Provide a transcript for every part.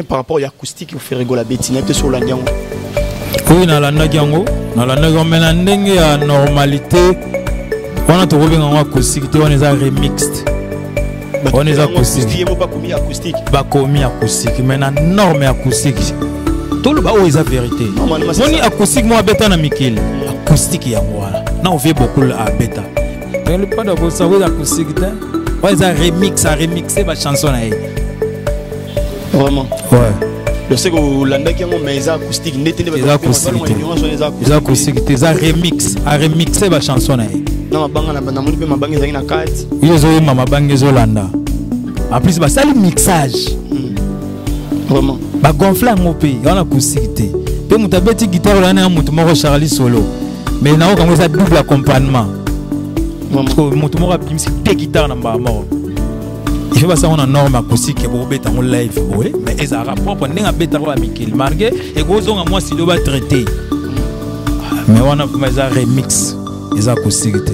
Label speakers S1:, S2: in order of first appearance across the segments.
S1: Par rapport ya acoustique Ferre Gola beti na te so olandi yango.
S2: Oui, nalandaki yango, nalandaki yango, mais na ndenge ya normalité wana tokobenga yango acoustique te, wana eza remixed, wana eza acoustique.
S1: Bakomi acoustique,
S2: bakomi acoustique, mais na norme acoustique toloba oyo eza vérité. Moni acoustique moko abeta na mikili, acoustique yango wana na ovie beaucoup abeta pada bosango eza acoustique te, wana eza remix, aremixe bachanson na ye.
S1: Vraiment?
S2: Ouais.
S1: Je sais que olandaki yango, mais eza acoustique ndete nde.
S2: Eza acoustique te, eza acoustique te, eza remix, aremixe bachanson na ye.
S1: Na mabanga namoni mpe mabanga ezalaki na kati.
S2: Yo ozoyemba, mabanga ezolanda, en plus basali mixage.
S1: Vraiment.
S2: Bagonfle yango mpe wana acoustique te, mpe moto abeti guitare olanda ya moto moko Charlie Solo, mais nayoka yango eza double accompagnement. Moto moko abimisi te guitare na mbala moko, il faut basango na norme acoustique, bokobeta yango live boye, mais ezalaka propre ndenge abetaka ya mikili, malgré ekozonga mwa studio batraité, mais wana vraiment eza remix, eza acoustique te.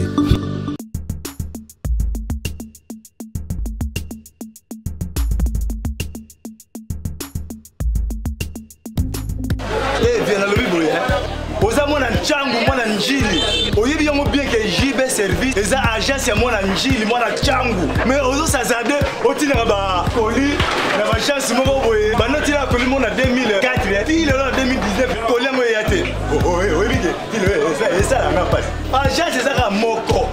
S3: Nalobi boye, oza mwana Ncangu, mwana Njili, oyebi yango bien ke JB Service eza agence ya mwana Njili, mwana Ncangu, mais ozosazade otindaka bakoli na baagence moko boye. Banda otinaka koli moko na 2004 ti lelo na 2019, koli yango eya te. Oyebi ke esalanga mpasi. Agence eza kaka moko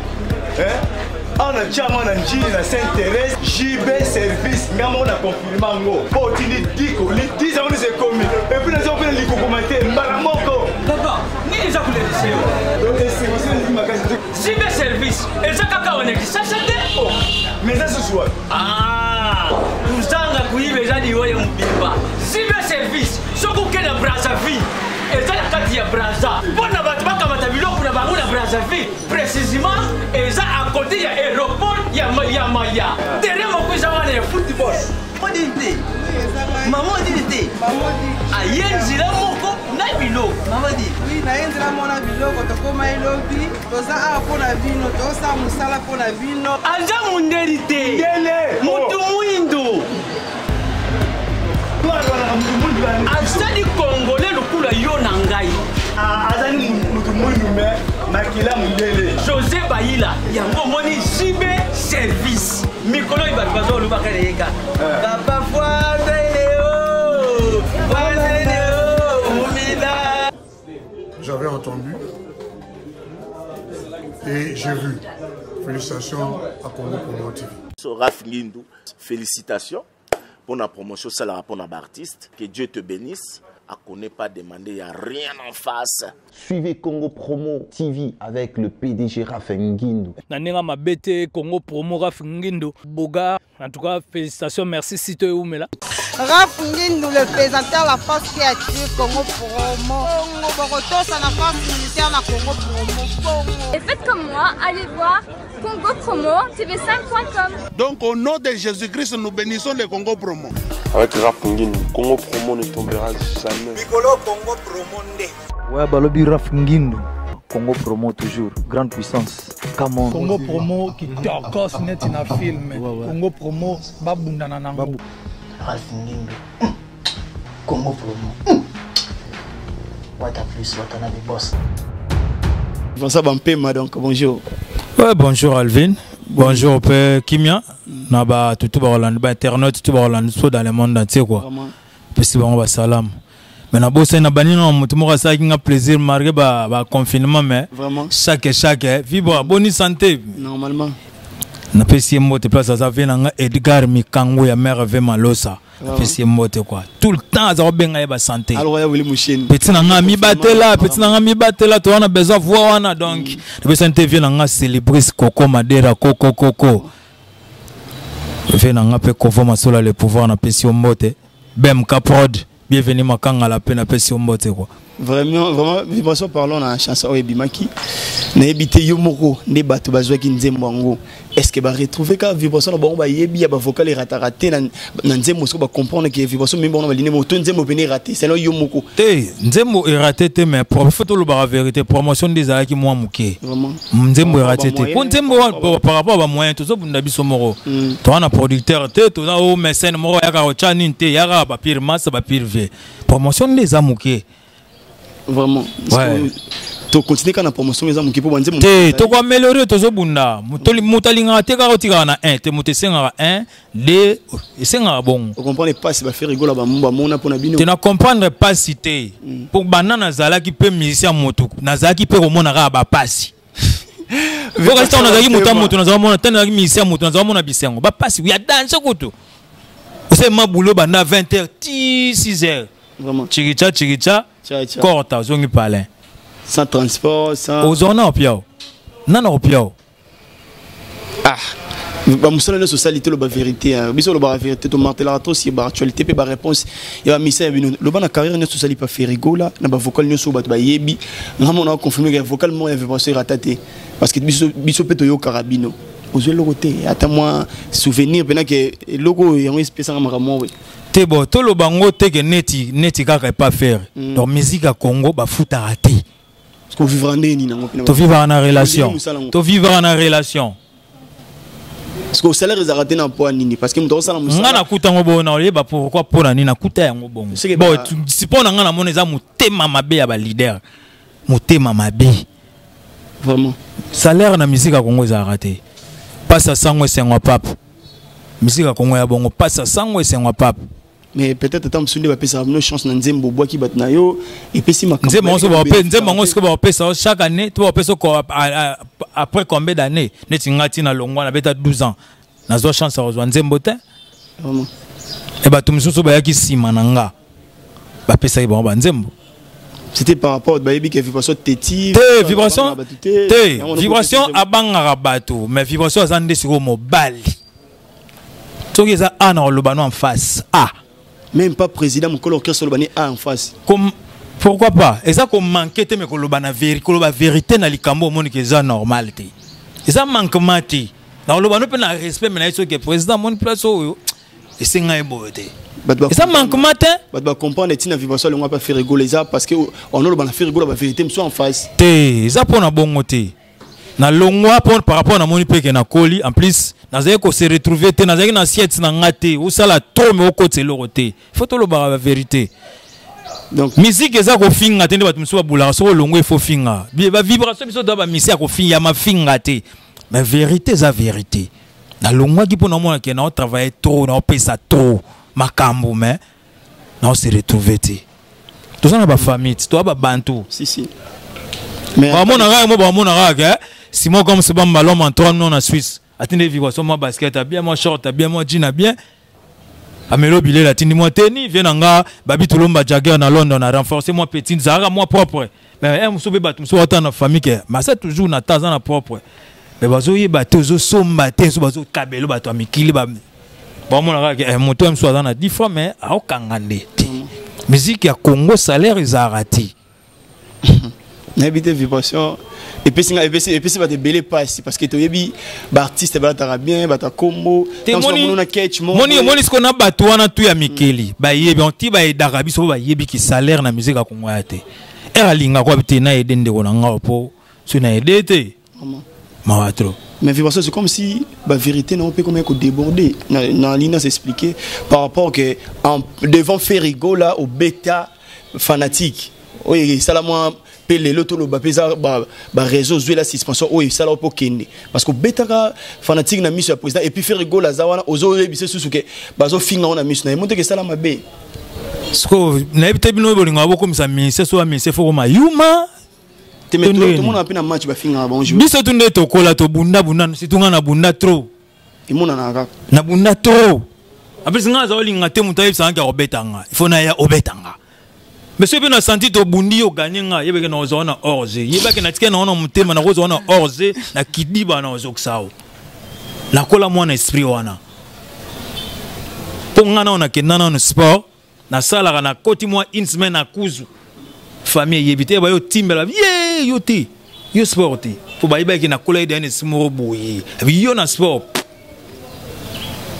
S3: awa na Ntiango, na Njili, na Sainte Thérèse, JB Service. Nga moko na confirme yango mpo otindi 10 koli, 10 yango nyonso ekomi, et puis naza kopena likokoma te mbala moko.
S4: Papa, nini eza kolelisa yo?
S3: Esengo makasi.
S4: JB Service eza kaka wana Kisasa te.
S3: Mais eza susu wapi?
S4: Kozanga koyiba eza liwa ya mobimba. JB Service, soki okende na Brazzaville, eza na kati ya Braza, mpo na bato bakamata biloko na bango na Brazzaville. Précisément eza à côté ya aéroport ya Maya, terrain moko eza wana ya football. Odini te, mama, odini te, aye nzela moko na biloko.
S5: Mama di. Oui, naye nzela moko na biloko. Tokóma elobi, toza awa mpo na bino, tozosala mosala mpo na bino.
S4: Aza mundeli te, motu mwindu, azali Congolais lokola yo na ngai.
S3: Azali motu mwindu mais makila mondele.
S4: José Bayila yango omoni JB Service mikolo oyo bato bazolobaka na ye kaka papa Fwandeleo, Fwandeleo Mumina.
S6: J'avais entendu et j'ai vu. Félicitations à Congo Promo TV.
S7: Raf Ngindu, félicitations pour la promotion, ça la pour l'artiste. Que Dieu te bénisse. À connaît pas demander, il n'y a rien en face.
S8: Suivez Congo Promo TV avec le PDG Raf Ngindu.
S9: Na ndenge mabe te, Congo Promo, Raf Ngindu, Boga, en tout cas, félicitations, merci Sito Eumela.
S5: Raf Ngindu, le présentateur, la force qui attire Congo Promo. Congo Borotosa, la force militaire, la Congo Promo. Congo.
S10: Et faites comme moi, allez voir Congo Promo TV5.com.
S11: Donc au nom de Jésus-Christ, nous bénissons le Congo Promo.
S12: Avec Raf Ngindu, Congo Promo ne tombera jamais.
S13: Mikolo Congo Promo nde.
S14: Ouais, balobi Raf Ngindu. Congo Promo toujours, grande puissance. Come on.
S15: Congo Promo qui tokos neti na film. Congo Promo babundana nango.
S16: Raf Ngindu. Congo Promo. Wata plus, wata na boss.
S1: Vincent Bampema, donc bonjour.
S2: Ouais, bonjour Alvin. Bonjour Père Kimia. Na ba tutu ba Hollande, ba internaute tutu ba Hollande so dans le monde entier quoi. Pesi bango ba salam. Mais na bosa na banino na moto moko asalaki nga plaisir malgré ba ba confinement, mais
S1: vraiment
S2: chaque chaque vibre bonne santé.
S1: Normalement.
S2: Napesi ye mbote place aza, vie na nga Edgar Mikango ya mère V Malosa. Napesi ye mbote quoi. Tout le temps aza kobenga ye ba santé.
S1: Alors ya Willy Musheni.
S2: Petit na nga mibatela, petit na nga mibatela, to wana besoin voix wana donc. Napesi nte vie na nga Célébrice Coco Madera Coco Coco. Vie na nga pe Kovo Masola le pouvoir, napesi yo mbote. BMK Prod, bienvenue Makanga la pe, napesi yo mbote quoi.
S1: Vraiment, vraiment, vibration parlant na chanson oyo ebimaki, nayebi te yo moko nde bato bazwaki nzembo yango. Est-ce que baretrouve kaka vibration na bango bayebi ya bavocal erataka te na nzembo soki bacomprendre ke vibration memi bango na baline moto nzembo pene erate selon yo moko?
S2: Te, nzembo erate te, mais faut tolobaka vérité, promotion nde ezalaki mwa moke. Nzembo erate te mpo nzembo par rapport a bamoyen tozobunda biso moko. Toza na producteur te, toza o mécène moko yaka kotya nini te, yaka bapire masa bapire vie, promotion nde eza moke.
S1: Vraiment.
S2: Ouais.
S1: Tocontinue kaka na promotion eza moke mpo banzembo
S2: te, tokoameliore, tozobunda. Moto alingaka te kaka otikaka na 1 te, moto esengaka 1 2, esengaka bongo.
S1: Ocomprendre mpasi baFerre Gola bamona mpona bino?
S2: Te, na comprendre mpasi te, mpo banda nazalaki mpe musicien, motu nazalaki mpe komona kaka bapasi. Kasi ntango nazalaki moto ya moto, nazala mona, ntango nazalaki musicien moto, nazala mona bisengo, bapasi ya danger. Kutu osema boulot banda 20 heures ti 6 heures.
S1: Vraiment.
S2: Chikicha chikicha korta ozongi palin.
S1: Sans transport, sans
S2: ozonga na opiao nana opiao.
S1: Ah, bamosala nyonso osali te, loba vérité. Biso olobaka vérité, tomartelaka to sie baactualité mpe baréponse ya bamisa ya bino. Loba na carrière nyonso osali pa Ferre Gola, na bavocal nyonso oyo bato bayebi, nga mona oconfirme ke vocal moko ya vibration erata te, parce que biso mpe toyokaka bino. Ozwi eloko te, ata mwa souvenir mpena ke eloko oyo yango espesanga makambo oyo?
S2: Te, bo toloba yango te ke neti kaka epa Ferre. Donc musique ya Congo bafutaka te.
S1: Kovivre ndenge nini yango?
S2: Tovivaka na relation, tovivaka na relation.
S1: Parce que salaire ezalaka te na mpo nini? Parce que moto akosala
S2: mosala, nga nakuta yango bongo, na oyeba pourquoi, mpo na nini nakuta yango bongo. Bon, si mpo na nga namona eza motema mabe ya baleader, motema mabe.
S1: Vraiment.
S2: Salaire na musique ya Congo ezalaka te. Pasi ya sango, esengo ya pape. Musique ya Congo ya bongo, pasi ya sango, esengo ya pape.
S1: Mais peut-être ata mosusu nde bapesaka bino chance na nzembo obwaki bato na yo epesi.
S2: Nzembo yango sikoyo bapesa yo chaque année to bapesa après combien d'année? Neti nga ntina longwa, nabeta 12 ans, nazwa chance ya kozwa nzembo te. E bato mosusu bayaki nsima na nga, bapesaki bango banzembo.
S1: C'était par rapport bayebi ke vibration teti.
S2: Te, vibration te, vibration abangaka bato, mais vibration aza nde sikoyo mobali. Soki eza a na koloba no en face a.
S1: Même pas président mokolo orchestre oloba ni a en face.
S2: Comme, pourquoi pas? Eza komanke te, me koloba na vérité, koloba vérité na likambo omoniki eza normal te, eza manquement te. Na koloba no mpe na respect, me na ye soki président amoni place oyo esenga ye boye te, eza manquement te.
S1: Bato bacomprendre ntina vibration alongwa mpe Ferre Gola eza parce que onoloba na Ferre Gola bavérité mosusu en face.
S2: Te, eza mpo na bongo te. Nalongwa mpo par rapport namoni mpe ke nakoli. En plus nazalaki kose retrouver te, nazalaki na assiette na nga te. Osala trop me okotisa eloko te, faut tolobaka bavérité.
S1: Donc
S2: musique eza kofinga te nde bato mosusu babulaka. Soki olongwa efo finga bavibration, biso toya bamisi ya kofinga ya mafinga te, mais vérité eza vérité. Nalongwaki mpo namona ke naotravaille trop, naopesa trop makambo, mais naose retrouve te. Toza na bafamille ti toya babantu.
S1: Si si.
S2: Bamona kaka mo, bamona kaka ke Simon comme se bamba l'homme en trois non na Suisse atindi vibration mwa basket a bien, mwa short a bien, mwa jean a bien, amelo bilela, atindi mwa teni vie na nga babi tolomba Jagger na London a renforcer mwa petit nzalaka mwa propre. Mais mosusu mpe bato mosusu ata na famille ke masa toujours na ta aza na propre, mais bazoyeba te, ozosomba te, so bazokabelo bato ya mikili bamona kaka ke moto ya mosusu aza na 10 francs, mais aokanga nde te. Musique ya Congo salaire ezalaka te.
S1: Nayebi te, vibration epesi nga, epesi bato ebele mpasi, parce que toyebi baartiste balataka bien, bato ya kombo.
S2: Moni, omoni sikoyo na bato wana tu ya mikili bayebi ti bayedaka biso po bayebi ki salaire na musique ya Congo ya te. Ere alingaka wapi te na aide ndeko na nga po soki na aide te, mawa trop.
S1: Mais vibration, c'est comme si la vérité n'a pas comment déborder. Na ligne s'expliquer par rapport que en devant Ferre Gola au bêta fanatique. Oui, ça la moi pe lelo toloba mpe eza baréseau ozwela suspension oyo esala mpo okende, parce que obetaka fanatique na miso ya président, et puis Ferre Gola aza wana, ozoyebisa susu ke bazofinga ngo na miso na ye, moteke esala mabe.
S2: Sikoyo nayebi te, bino oyo bolingaka bokomisa ministère, so baministère fo koma yuma.
S1: Tomona mpe na match bafingaka bango.
S2: Biso tu nde tokola, tobundabunda, surtout nga na bunda trop.
S1: Emonanaka kaka.
S2: Na bunda trop. Apesi nga aza olinga te, moto ayebisaka nki akobeta nga, il faut naya obeta nga. Mais soki mpe na santi tobundi, yo ganye nga, yebeke na ozwa na orge, yebake na tika na wana motema nakozwa na orge na kidiba na ozokisa o nakola mwana esprit wana. Mpo nga nao nakenda nano sport, nasalaka, nakoti mwa une semaine na kuzu, famille eyebi te, bayo otimbela ye yo te. Yo sport te. Faut bayebaki nakola ye dayane moko boye. Yo na sport.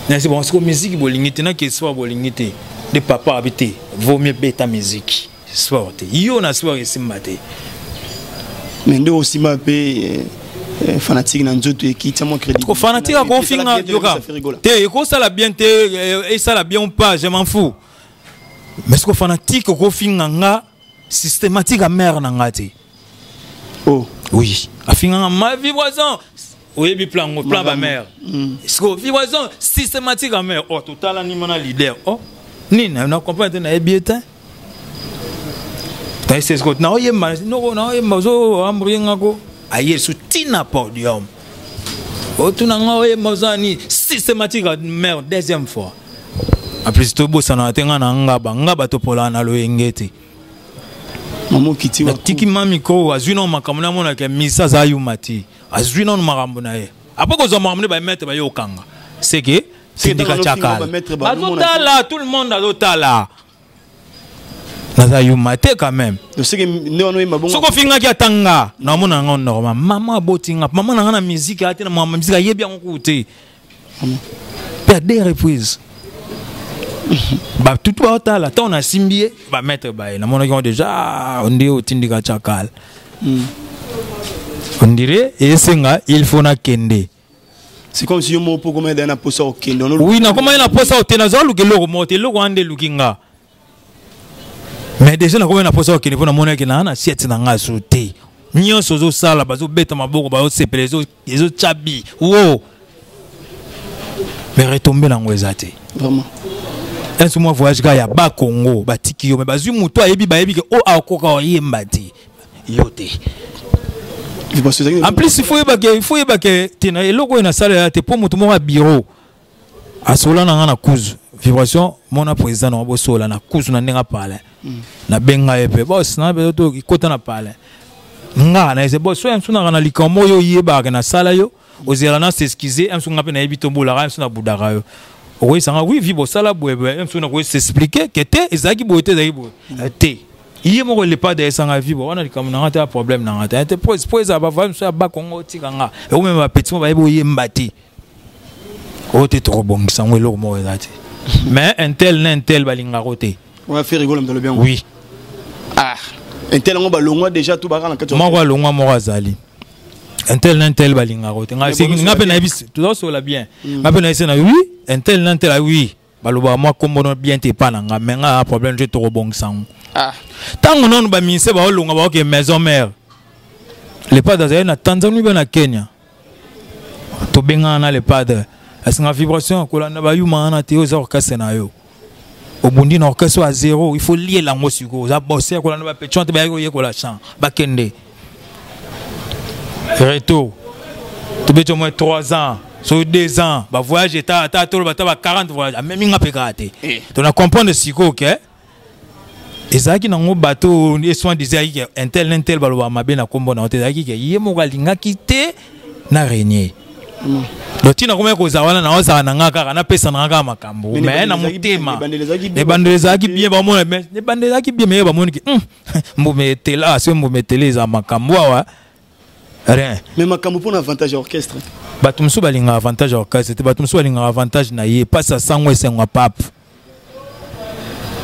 S2: Nasi bon siko musique bolingi te na ke sport bolingi te. De papa abi te. Vaut mieux beta musique. Sport te. Yo na sport esimba te.
S1: Mais nde osimba mpe fanatique na nzoto ekiti mwa crédit.
S2: Ko fanatique akofinga yoka te, ekosala bien te, esala bien ou pas, je m'en fous. Mais siko fanatique okofinga nga systématique ya mare na nga te.
S1: Oh.
S2: Oui, afinga nga ma vibration, oyebi plan ngo, plan bamare. Siko vibration systématique ya mare, oh, totala nima na leader, oh, nini na comprendre te, nayebi ye te. Taisesiko naoyemba noko, naoyemba ozo embrouye nga ko aye su ntina podium, otuna nga oyemba oza nini systématique ya mare deuxième fois. En plus tobosanaka te, nga na ngaba ngaba topolaka na loyenge te.
S1: Mama okiti.
S2: Natiki ma micro, azwi nano makambo namonaka misa aza yuma te, azwi nano makambo na ye. Après kozwa makambo nde bamaître baye okanga seke tindika tiakala bazotala, tout le monde azotala, naza yuma te quand même.
S1: Soki nde wana oyemba bongo.
S2: Soki ofingaki ata nga, naomona yango normal. Mama aboti nga, mama na nga na musique ate na mama musique ayebi yango kuku te. Mpe à deux reprises batutu baotala, ntango nasimbi ye bamaître baye, namonaki yango déjà onde otindika tiakala, on dirait esenga il faut nakende.
S1: C'est comme si yo moko mpo komeda na posa okende.
S2: Oui, nakomaki na posa okende, nazwa luka eloko moko te, eloko wana nde eluki nga. Mais déjà nakomaki na posa okende mpo namonaki naa na siete na nga so te, nyonso ozosala bazobeta maboko, bazosepela, ezotya bi wo, mais retombe nango eza te.
S1: Vraiment.
S2: Un mwa voyage kaka ya Bakongo, batiki yo, me bazwi moto ayebi, bayebi ke o akoka oyemba te, yo te. En plus il faut yeba ke te na eloko oyo nasalela te mpo moto moko ya bureau asola na nga na kuzu vibration, mona président na bosola na kuzu na ndenge apale, nabenga ye mpe bos na mpe to ekota na pale nga na ese bos so mosu naka na likambo oyo oyebaka nasala yo, ozela na s'excuse mosu nga mpe nayebi tombolaka mosu nabudaka yo, okoyesanga oui vi bosala boye boye, mosu nakoki s'expliquer ke te ezalaki boye te, ezalaki boye te. Ye moko lepade ayesanga vi bo wana likambo na nga te, ya problème na nga te te, po ezala bavoye mosu ya Bakongo otika nga ekomema bapeti mo bayebi oyemba te, oyo te tokobongisa yango, eloko moko eza te. Mais un tel na un tel balingako te.
S1: Ouais, fait rigolo mtalo bien.
S2: Oui.
S1: Ah, un tel yango balongwa déjà tout baka na kati.
S2: Moko alongwa, moko azali. Un tel na un tel balingako te. Nga mpe nayebi, tozosola bien, nga mpe nayebi na oui, un tel na un tel, oui, balobaka mwa kombo no bien te epa na nga, mais nga problème te, tokobongisa yango.
S1: Ah.
S2: Ntango nanu baministère baolonga, baoke maison mère, le padre azali na Tanzanie mpe na Kenya, tobengana na le padre, asinga vibration kolanda bayuma wana te, oyo eza orchestre na yo, obundi na orchestre ya zéro, il faut liela yango sikoyo, oza bosse, kolanda bapetion te, bayaki koyekola chant, bakende retour, tobeti au moins 3 ans so 2 ans bavoyage eta ata toloba ata ba 40 voyage, amemi nga mpe kaka te. To na comprendre sikoyo ke ezalaki nango bato esoi disait ayaki ke un tel un tel balobaka mabe na nkombo na yo te, ezalaki ke ye moko alingaki te na renier. Donc ntina komaki kozala wana, naozala na nga kaka, napesa na nga kaka makambo, mais na motema ebandelo ezalaki bien, bamona ebandelo ezalaki bien, mais bamoni ke mbuma etela, soki mbuma etela eza makambo awa rien.
S1: Mais makambo mpona avantage ya orchestre.
S2: Bato mosusu balingaka avantage ya orchestre te, bato mosusu balingaka avantage na ye, mpasi asango esengwa pape,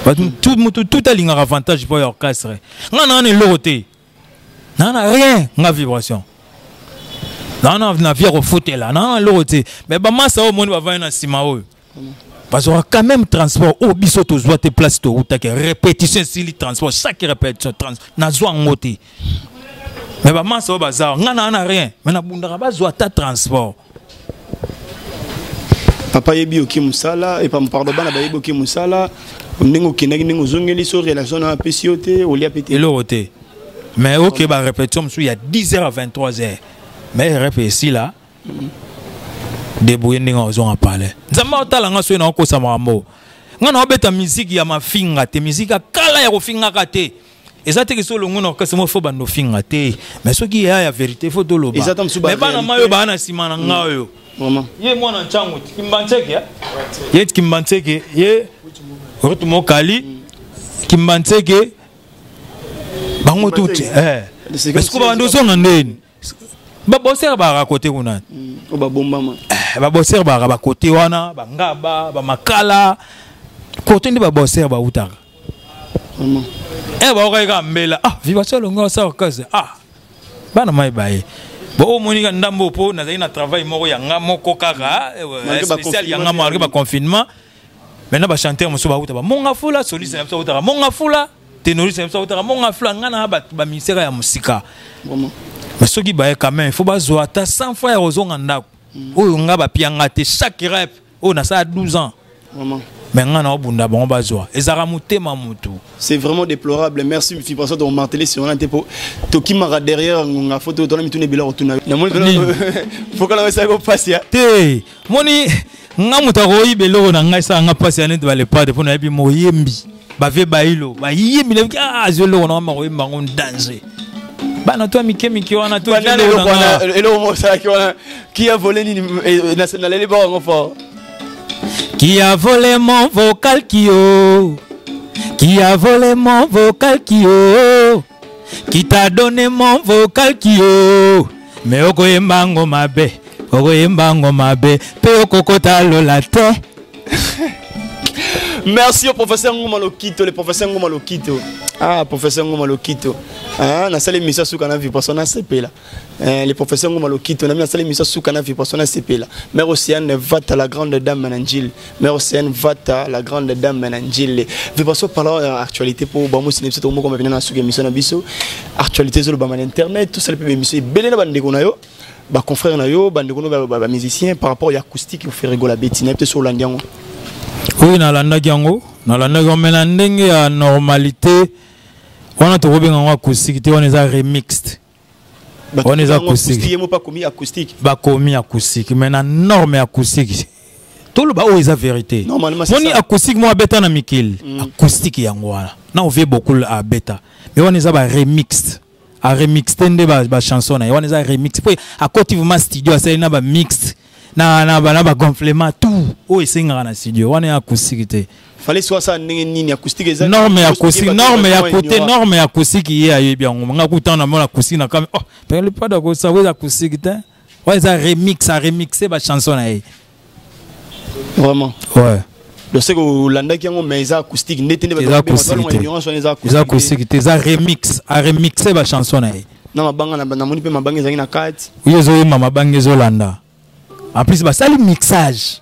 S2: bato motu tout alingaka avantage mpo ya orchestre. Nga naa na eloko te, naa na rien, nga vibration naa na vie ya kofutela, naa na eloko te. Mais bamasa oyo omoni bavandi na nsima oyo bazwaka quand même transport oyo biso tozwa te, place toutaki répétition esili, transport chaque répétition nazwa yango te. Mais bamasa oyo baza, nga naa na rien, mais nabundaka bazwa ata transport.
S1: Papa yebi oki mosala epa, pardon, bana bayebi oki mosala, ndenge okendaki, ndenge ozongeli so relation na apesi yo te, olia pe te.
S2: Eloko te. Mais ok, barépétition mosusu ya 10 heures à 23 heures, mais rep esila, débrouille ndenge ozonga palais. Nzambe otala nga soki naokosa makambo, nga naobeta misiki ya mafinga te, misiki ya kala ya kofingaka te. Eza te ke so olongo na orchestre moko fo bando ofinga te, mais soki ya vérité fo toloba. Mais bana mai oyo baa na nsima na nga oyo, ye mwana ntyango Kimbantseke, ye Kimbantseke, ye Rutu Mokali Kimbantseke, bango tuti siko babandi ozonga ndeni. Babosere bakaka kote kuna.
S1: Oyo babombama.
S2: Eh, babosere bakaka bakote wana, bangaba, bamakala, kote nde babosere bautaka. E baokaki kaka mbela, ah, vibration alongi asala kase, ah, bana mai baye bo omoni ka ndambo mpo nazali na travail moko ya nga moko kaka
S1: Malgré ba
S2: spécial ya nga malgré ba confinement. Maintenant ba chanteur mosusu bauta ba Monga Fula, soliste na biso bautaka Monga Fula, ténoriste na biso bautaka Monga Fula, nga na bato ba ministère ya mosika. Mais soki baye quand même, il faut bazwa ata 100 fois ya kozonga ndako. Oyo nga bapianga te chaque rep oyo nasala 12 ans. Mais nga na obunda bango bazwa ezalaka motema mutu.
S1: C'est vraiment déplorable. Merci Vibration de marteler sur un tempo. Tokimara derrière ngonga photo tona mitune bila rotuna. Na moni faut kana ça ko passer.
S2: Te moni nga moto akoyiba eloko na ngai esala nga mpasi ya neti balepade mpo nayebi moyembi bavie bailo bayembi nayebi ah, azwi eloko na nga makoyemba yango danger. Bana to ya mike mike wana to
S1: Banana
S2: eloko
S1: eloko
S2: na nga.
S1: wana, eloko moko osalaki wana qui a volé nini, naleli boko yango fort.
S2: Qui a volé mon vocal Kio? Qui a volé mon vocal Kio? Qui t'a donné mon vocal Kio? Mais okoyemba ngo mabe, okoyemba ngo mabe, pe okokota lola te.
S1: Merci au professeur Ngoma Lokito, le professeur Ngoma Lokito. Ah, professeur Ngoma Lokito. Ah, na sali mission suka na vibration na sepela. Eh, le professeur Ngoma Lokito, na sali mission suka na vibration na sepela. Mère Océane Vata, la grande dame na Njili. Mère Océane Vata, la grande dame na Njili. Vibration par là, actualité pour ba musi nepso moko mabina na suka émission na biso. Actualité zo ba internet, tout ça le émission belé na bande na yo. Ba confrère na yo, bande kono ba, ba, ba musicien par rapport à acoustique au Ferre Gola beti na peut sur landiango.
S2: Oui, na landaki yango, na landaki yango, mais na ndenge ya normalité wana tokobenga yango acoustique te, wana eza remixed.
S1: Bato
S2: Wana eza
S1: yango
S2: acoustique.
S1: acoustique, ye mo pa komi acoustique.
S2: Bakomi acoustique, mais na norme acoustique toloba oyo eza vérité.
S1: Normalement, c'est
S2: Moni
S1: ça.
S2: acoustique mo abeta na mikili. Acoustique yango wana na ovie beaucoup abeta, mais wana eza ba remixed. A remixte nde ba chanson na ye wana eza remix po akoti vraiment studio asali na ba mixed na ba gonflement tout oyo esengaka na studio wana ya acoustique te.
S1: Fallait soit ça ndenge nini acoustique eza
S2: norme ya
S1: acoustique,
S2: acoustique,
S1: bato
S2: norme ya
S1: bato
S2: côté,
S1: ignorant.
S2: norme ya acoustique ye ayebi yango. Nga kuta na mona acoustique na kame, oh, pele pas de ça, oui, acoustique te. Ouais, eza remix, a remixé ba chanson na ye.
S1: Vraiment.
S2: Ouais.
S1: Je sais que olandaki yango, mais eza acoustique ndete nde bato
S2: Eza
S1: babengaka
S2: acoustique
S1: balonga
S2: te.
S1: ignorance wana eza acoustique
S2: Eza acoustique te, eza remix, a remixé ba chanson na ye.
S1: Na mabanga na namoni mpe mabanga ezalaki na kati.
S2: Oui, ezoyemba mabanga ezolanda. En plus basali mixage.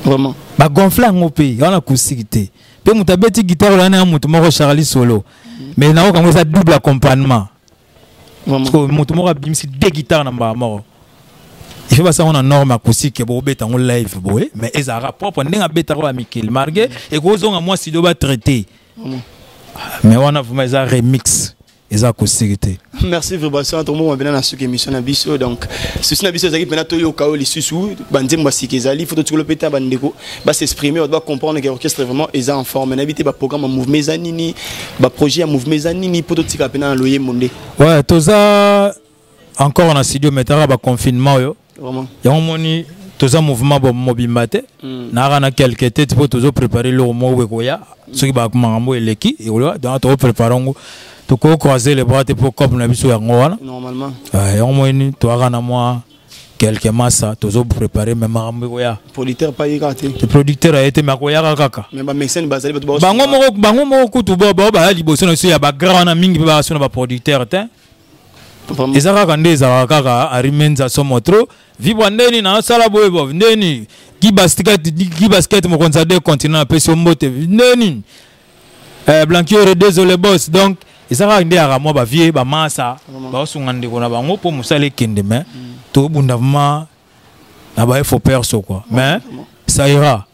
S1: Vraiment.
S2: Ba gonfle yango mpe, wana acoustique te. Mpe moto abeti guitare wana ya moto moko Charlie Solo. Mais nayoka yango eza double accompagnement.
S1: Vraiment.
S2: Parce que moto moko abimisi deux guitares na mbala moko. Il faut basala na norme acoustique bo beta ngo live boye, mais ezalaka propre ndenge abetaka ba mikili malgré ekozonga mwa studio ba traité.
S1: Vraiment.
S2: Mais wana vraiment eza remix, eza acoustique te.
S1: Merci Vibration, tout le monde na suki émission na biso. Donc ceci na biso ezaki pena toyoka oyo lisusu ba nzembo ya sika ezali, faut totikolo peta ba ndeko ba s'exprimer, ba comprendre que orchestre vraiment eza en forme. Na bité ba programme ya mouvement eza nini, ba projet ya mouvement eza nini po totika pena na loyer monde.
S2: Ouais, toza encore na studio metara ba confinement yo.
S1: Vraiment.
S2: Yango moni toza mouvement bo mobimba te. Na na quelque tête po tozo préparer le mo we koya. Soki ba makambo eleki, ekoloba, donc tozo préparer ngo. Toko croiser les bras te po cop na biso yango wana.
S1: Normalement.
S2: Ouais, yango moni toaka na moi quelques massa tozo préparer mais makambo ekoya.
S1: Producteur pa yeka te.
S2: Le producteur a été mais akoyaka kaka.
S1: Mais ba médecin bazali bato ba
S2: Bango moko, bango moko kutu bo, bo ba liboso na biso ya ba grand wana mingi pe ba so na ba producteur te.
S1: Vraiment.
S2: Eza kaka nde ezalaka kaka arimenza somo trop. Vibra ndeni na sala boye bo ndeni. Ki basket, ki basket mokonzi ya deux continents apesi yo mbote ndeni. Blanquiere, désolé boss. Donc eza kaka nde yaka mwa ba vieux, ba massa,
S1: Vraiment.
S2: ba osunga ndeko na bango po mosala ekende, mais tobunda vraiment na ba effort perso quoi. Mais
S1: Vraiment.
S2: ça ira.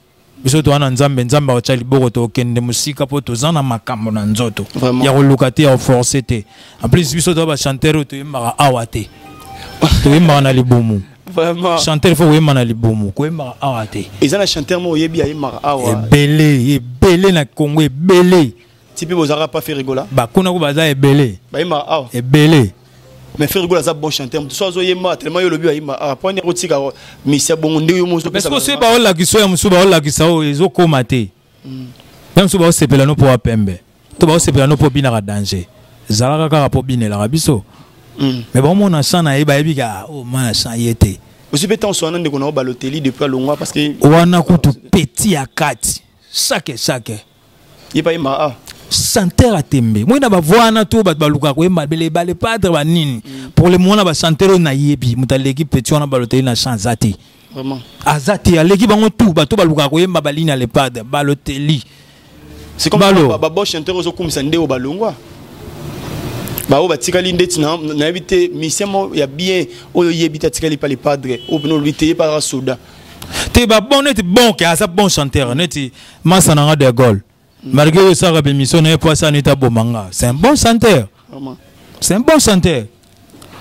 S2: Biso toza na Nzambe, Nzambe akotia liboko tokende mosika po toza na makambo na nzoto.
S1: Vraiment.
S2: Ya koluka te, ya koforcer te. En plus biso toza ba chanteur oyo toyembaka awa te. Toyembaka na libumu.
S1: Vraiment.
S2: Chanteur faut koyemba na libumu, koyembaka awa te.
S1: Eza na chanteur moko oyebi ayembaka awa.
S2: Ebele, ebele na Congo, ebele.
S1: Tipi bozalaka pa Ferre Gola?
S2: Ba kuna ko baza ebele.
S1: Bayembaka awa.
S2: Ebele.
S1: Mais Ferre Gola aza bon chanteur. Moto so azoyemba tellement yo lobi ayemba awa. Po nde kotika misia bongo nde yo mozo
S2: Parce
S1: pesa
S2: que soki
S1: ba-
S2: baolakisa oyo ya mosusu baolakisa oyo ezokóma te. Même soki baosepela no mpo wa pembe. To baosepela no mpo binaka danger. Ezalaka kaka mpo binelaka biso. Mais baomona chant na ye, bayebi ka o mwana chant ye te.
S1: Ozwi mpe ntango wana, ndeko na yo Baloteli, depuis alongwa, parce que
S2: Wana kutu petit ya kati, chaque chaque.
S1: Ye pa yemba ah.
S2: Chanteur atembe moi na bavoix wana to bato balukaka koyemba bele bale padre banini. Pour le moment, na bachanteur oyo nayebi, moto aleki petit wana Baloteli na chant aza te.
S1: Vraiment?
S2: Aza te. Aleki bango tout, bato balukaka koyemba baline ya le padre, Baloteli.
S1: C'est comme
S2: Balo.
S1: Babon chanteur ozokumisa nde oyo balongwa, baoyo batikali ndeti nayebi te mission mo ya bien oyo oyebi te atikali pa le padre oyo mpena olobi te ye pa soda.
S2: Te, babon neti bon ke aza bon chanteur neti masa na nga de Gaulle, malgré oyo osalaka bémission na ye po asala neti aboma nga, c'est un bon chanteur.
S1: Vraiment?
S2: C'est un bon chanteur.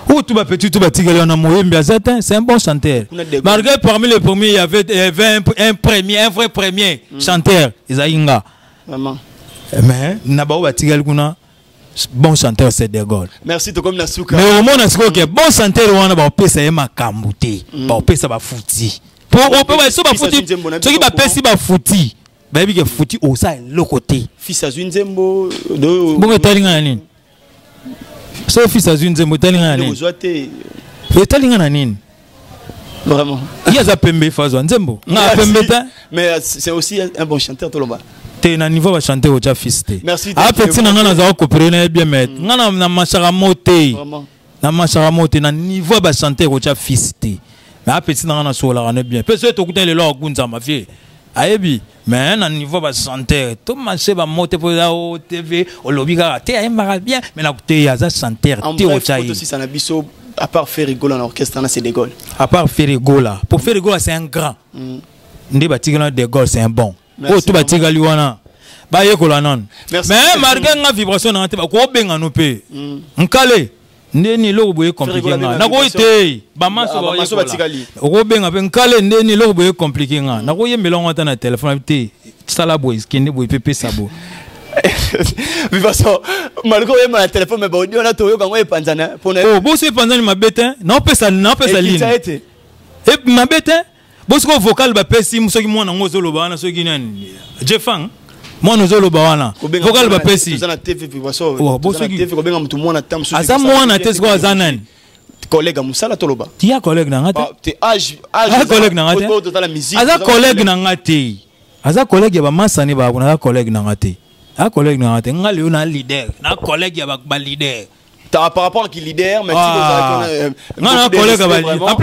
S2: Oyo tu bapetit tu batikali wana, moyembi aza te, c'est un bon chanteur.
S1: Kuna de Gaulle.
S2: Malgré parmi les premiers, il y avait un premier, un vrai premier chanteur ezalaki nga.
S1: Vraiment?
S2: Mais na bao batikali kuna, bon chanteur, c'est de Gaulle.
S1: Merci, tokomi na suka.
S2: Mais omona sikoyo ke bon chanteur wana, baopesa ye makambo te, baopesa bafuti po so bafuti.
S1: Nzembo na biso.
S2: Soki bapesi bafuti, bayebi ke futi osala eloko te.
S1: Fils azwi nzembo.
S2: Bongo etali nga na nini? So fils azwi nzembo, etali nga na nini?
S1: Ozwa te.
S2: Etali nga na nini?
S1: Vraiment?
S2: Ye aza pembe, fa azwa nzembo, nga pembe te.
S1: Mais c'est aussi un bon chanteur, toloba.
S2: Te, na niveau bachanteur, otya fils te.
S1: Merci.
S2: Apeti na nga, nazala kopere na ye bien, mais nga na masaka mo te.
S1: Vraiment?
S2: Na masaka mo te. Na niveau ya bachanteur, otya fils te, mais apeti na nga, nasololaka ne bien mpe soki tokutani lelo, akunzama vie ayebi. Mais na niveau ya bachanteur, tomarche bamo te, mpo eza o TV olobi kaka te ayembaka bien, mais na te aza chanteur
S1: En
S2: te.
S1: bref,
S2: Otya ye.
S1: tosisa na biso, à part Ferre Gola na orchestre na, c'est de Gaulle.
S2: À part Ferre Gola, pour Ferre Gola, c'est un grand nde batikali wana. De Gaulle, c'est un bon.
S1: Merci.
S2: Oyo to batikali wana, bayekola nano.
S1: Merci.
S2: Mais malgré nga vibration nanga te, bakobenga no mpe nkale ndeni eloko boye compliqué nga, nakoyi te. Bamaso.
S1: Ah, bamaso batikali.
S2: Okobenga mpe nkale ndeni eloko boye compliqué nga, nakoyembela yango ata na telefone te, sala boye, kende boye mpe pesa boye.
S1: Vibration, malgré oyemba na telefone, mais baaudio wana toyoka yango epanzana mpona
S2: Oh, boso epanzani mabe te, naopesa lini.
S1: Ekita ete.
S2: E mabe te, bosiko vocal bapesi soki mwana yango ozoloba wana, soki nani, Jefang, mwana ozoloba wana, vocal bapesi.
S1: Toza na TV, vibration.
S2: Oh,
S1: Toza na TV, kobenga motu mwana ta mosusu.
S2: Aza mwana te, sikoyo aza nani?
S1: Collègue ya mosala, toloba.
S2: Tia collègue na nga te.
S1: Ah, te âge âge.
S2: Aza collègue na nga te.
S1: Oyo totala musique.
S2: Aza collègue na nga te, aza collègue ya bamasani bakuna, aza collègue na nga te, aza collègue na nga te. Nga lelo na leader, na collègue ya baleader.
S1: Par rapport à qui leader, mais
S2: Ah. Nga na collègue ya ba en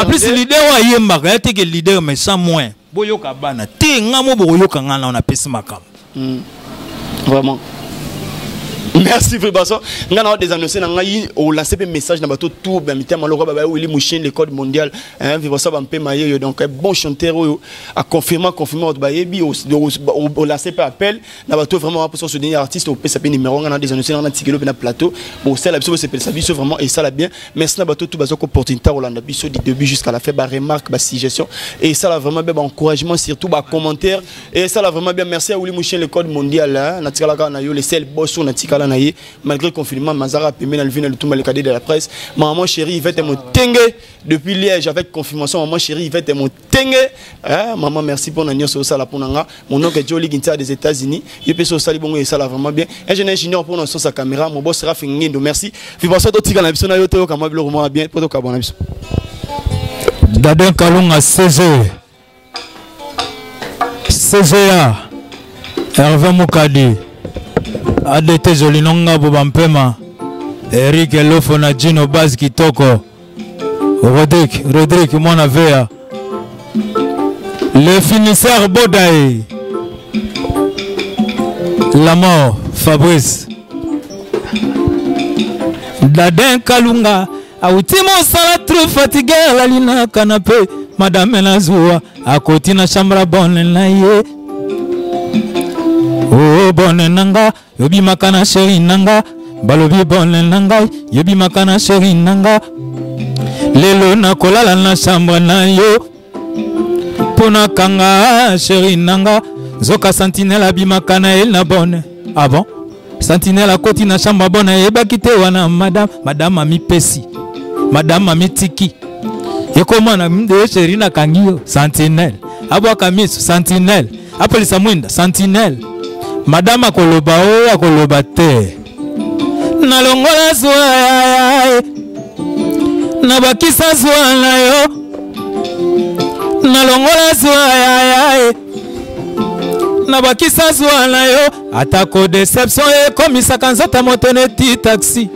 S2: plus leader oyo ayembaka ya teke leader, mais sans moins boyoka bana te, nga mo bokoyoka nga na napesi makambo.
S1: Vraiment, merci Vibration. Nga na désannoncer na ngai, olancer pe message na bato tout ba mitema loko ba Willy Mouchine, le code mondial, hein, Vibration ba mpe maye. Donc un bon chanteur oyo a confirmé, confirmé ba yebi, o lancer pe appel na bato vraiment pour se donner artiste, au pesa pe numéro. Nga na désannoncer na tikelo pe na plateau bon ça la biso c'est ça biso vraiment et ça la bien. Merci na bato tout bazo ko opportunité olanda biso du début jusqu'à la fin, ba remarque, ba suggestion et ça la vraiment bien, ba encouragement surtout, ba commentaire et ça la vraiment bien. Merci à Willy Mouchine, le code mondial, hein, na tikala na yo le sel boss na tikala na ye malgré confinement mazara pembe na lvina le le cadet de la presse. Maman chérie Yvette Motenge depuis Liège avec confirmation. Maman chérie Yvette Motenge, hein, maman, merci pour na nyonso osala pour nanga. Mon oncle Joli Ginta des États-Unis, il peut osali bongo et ça la vraiment bien. Ingénieur junior pour notre sa caméra, mon boss Raf Ngendo, merci. Vibration to tika na biso na yo to kama biloko mo bien pour to kabona biso.
S2: Dadin Kalunga CG CGA Hervé Mukadi ADT Jolinonga Bobampema Eric Elofo na Gino Baz Kitoko Rodrigue Rodrigue mwana Vea le finisseur Bodae La mort Fabrice Dadin Kalunga awuti mosala, trop fatigué, alali na canapé. Madame nazwa akoti na chambre bonne na ye. O bonne na nga, yobimaka na chéri na nga. Balobi bonne na ngai, yobimaka na chéri na nga. Lelo nakolala na chambre na yo mpo nakanga chéri na nga. Nzoka sentinelle abimaka na ye na bonne. Ah bon, sentinelle akoti na chambre bonne, ayebaki te wana madame. Madame amipesi, madame amitiki, ekomana nde chéri nakangi yo. Sentinelle abwaka miso, sentinelle apolisa mwinda, sentinelle madame akoloba oyo akoloba te. Nalongola zuwa ya nabakisa zuwa na yo. Nalongola zuwa ya nabakisa zuwa na yo. Atako deception ekomisaka nzoto moto neti taxi.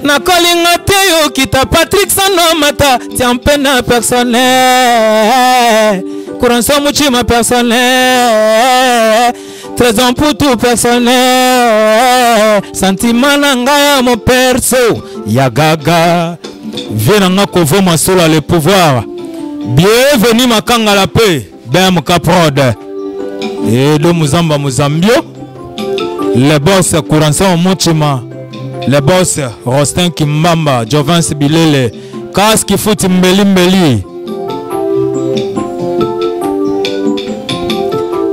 S2: Nakolinga te yo kita Patrick Sanomata tia mpe na personnel. Couranso muchima personnel. Trésor Mputu personnel. Sentiment na ngai ya mo perso ya gaga. Vie na nga kovo masola le pouvoir. Bienvenue makanga la paix. BMK Prod. Edo Muzamba Muzambio. Le boss Couranso Muchima. Le boss Rostin Kimbamba, Jovens Bilele, Kaski Futi Mbeli Mbeli.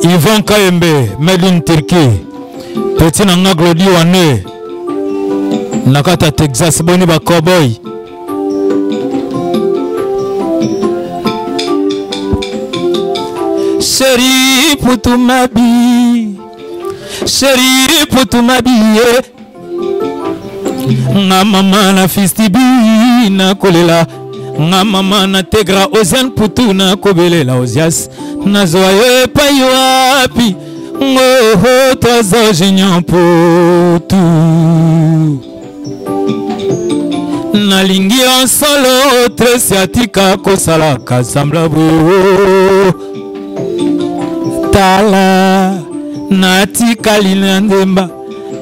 S2: Yvan Kayembe, made in Turquie. Petit nanga Glody Wane. Nakata Texas boni ba cowboy. Chérie Poutou Mabi. Chérie Poutou Mabi. Nga mama na fistibi na kolela. Nga mama na tegra ozian putu na kobelela ozias. Nazwa yo epai wapi. Ngoho toza junior putu. Nalingi yo solo tresi atika kosalaka sambla boye. Tala natikali na nzemba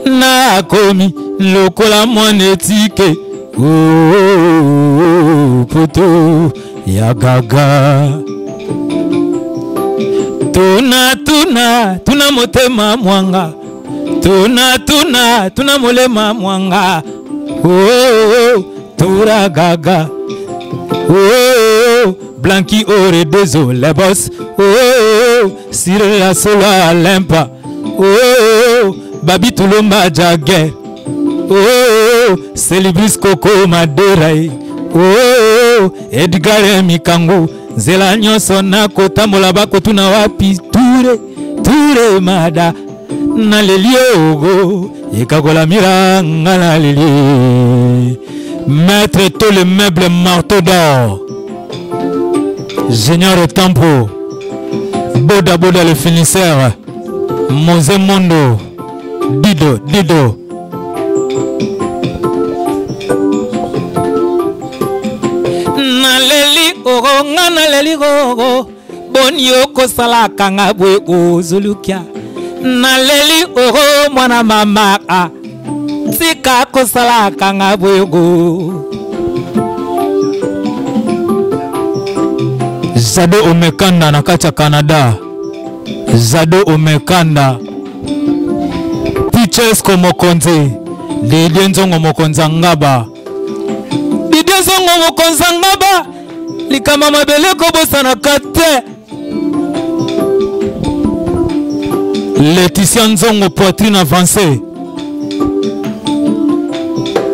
S2: nakomi lokola mwana etike. Oh, poto ya gaga. Tuna tuna tuna motema mwanga. Tuna tuna tuna molema mwanga. Oh, tura gaga. Oh, Blanqui ore désolé boss. Oh, Cyril la sola limpa. Oh, Babi Tulomba Jagger. Oh, Celibris Coco Madera. Oh, Edgar Mikango. Nzela nyonso nakotambola bakotuna wapi ture ture mada naleli ogo ekakola miranga naleli maître to le meuble marteau d'or Junior Tempo Boda Boda le finisseur Mose Mondo Dido Dido naleli oro nga naleli oro boni okosalaka nga boye ozolukia naleli oro mwana mama a tika kosalaka nga boye go Zado Omekanda na kati ya Canada. Zado Omekanda Pichesco Mokonzi Didie Nzongo Mokonzi Ngaba Didie Nzongo Mokonzi Ngaba likama mabele kobosanaka te Laetitia Nzongo poitrine avancée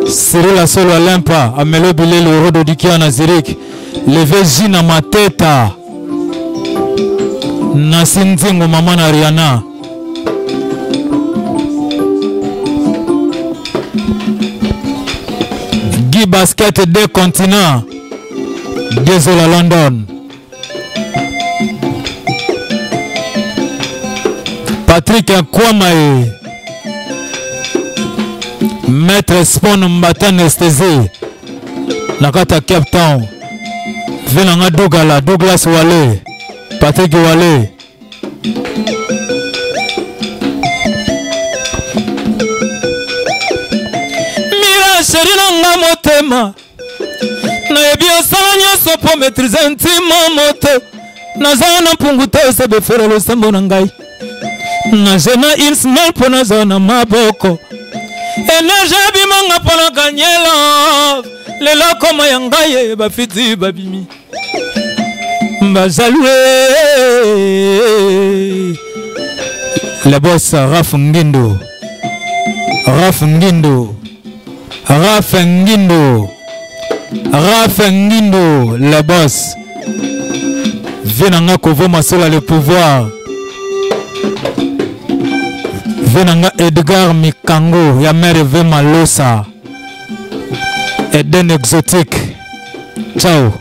S2: Cyril Asolo Alimpa Amelo Bilelo Rodo Dikia na Zurich Leve Gina Mateta Nasi Nzingo mama na Rihanna Guy Basket deux continents Désolé London Patrick Nkwamae Maître Spon Mbata anesthésie na kati ya Cape Town Venanga Dogala Douglas Wale Patrick Wale Mira chéri nanga motema nayebi osala nyonso mpo maîtrise ntima moto naza na mpungu te osebefela losambo na ngai nazena une semaine mpo nazwa na maboko energie ebimanga mpo na ganye love lelo koma ya ngai bafiti babimi bazalue le boss Raf Ngindo Raf Ngindo Raf Ngindo Raf Ngindo le boss vie nanga kovo masola le pouvoir vie nanga Edgar Mikango ya mère ve Malosa. Eden exotique. Ciao.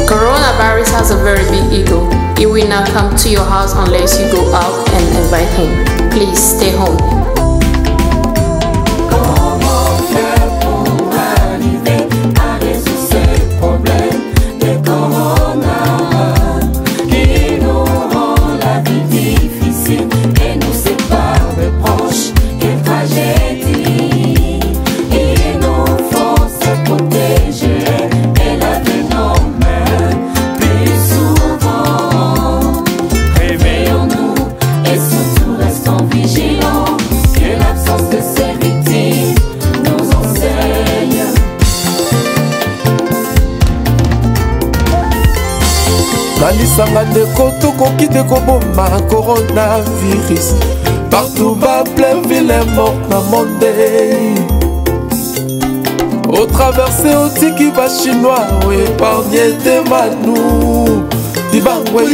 S17: Coronavirus has a very big ego. He will not come to your house unless you go out and invite him. Please stay home.
S18: Comment faire pour arriver à résoudre ces problèmes de corona qui nous rend la vie difficile et nous sépare de proches? Quelle tragédie! Il nous faut se protéger et laver nos mains plus souvent. Réveillons-nous et surtout restons vigilants. Que l'absence de ces victimes nous enseigne.
S19: Na lisanga ndeko tokoki te koboma coronavirus partout ba plein ville mort na monde otraverse otiki bachinois oépargne te manu libangwe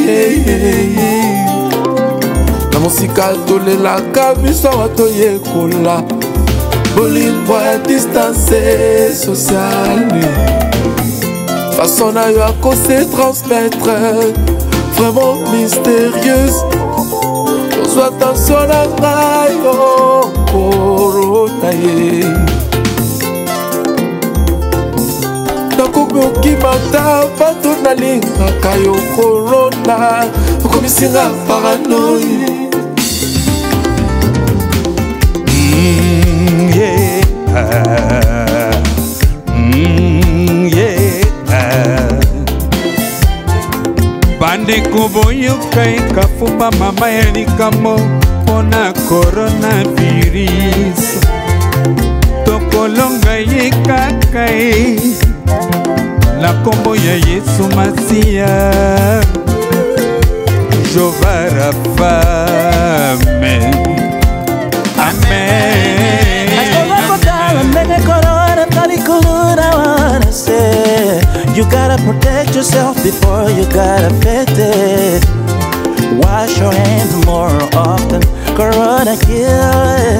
S19: na mosika tolelaka biso awa toyekola bolingo ya distance sociale façon na yo akose transmettre vraiment mystérieuse ozwa tension na ngai o korona ye nakomi okima ta bato nalingaka yo korona okomisinga paranoi
S20: yeah. Yeah. Bandeko boyoka ekafumba mama ya likambo mpona coronavirus tokolonga ye kaka ye na nkombo ya Yesu Masiya Jova Rafa amen amen.
S21: Ndenge corona likolo na wana se. You gotta protect yourself before you got affected. Wash your hands more often. Corona kill.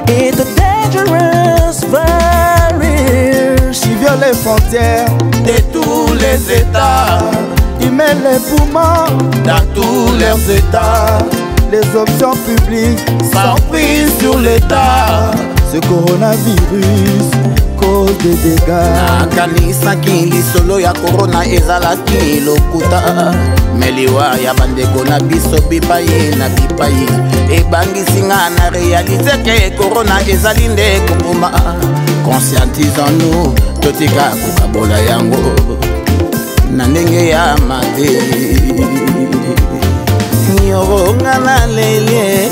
S21: It's a dangerous virus.
S22: Il viole les frontières
S23: de tous les états.
S22: Il met les poumons
S23: dans tous leurs états.
S22: Les options publiques
S23: sans prise sur l'état.
S22: Ce coronavirus cause des dégâts.
S23: Nakanisaki lisolo ya korona ezalaki lokuta me liwa ya bandeko na biso bipai na bipai ebangisi nga na réalité ke korona ezali nde koboma. Conscientisons-nous, totika kokabola yango na ndenge ya mabe. Nyonga na lelie.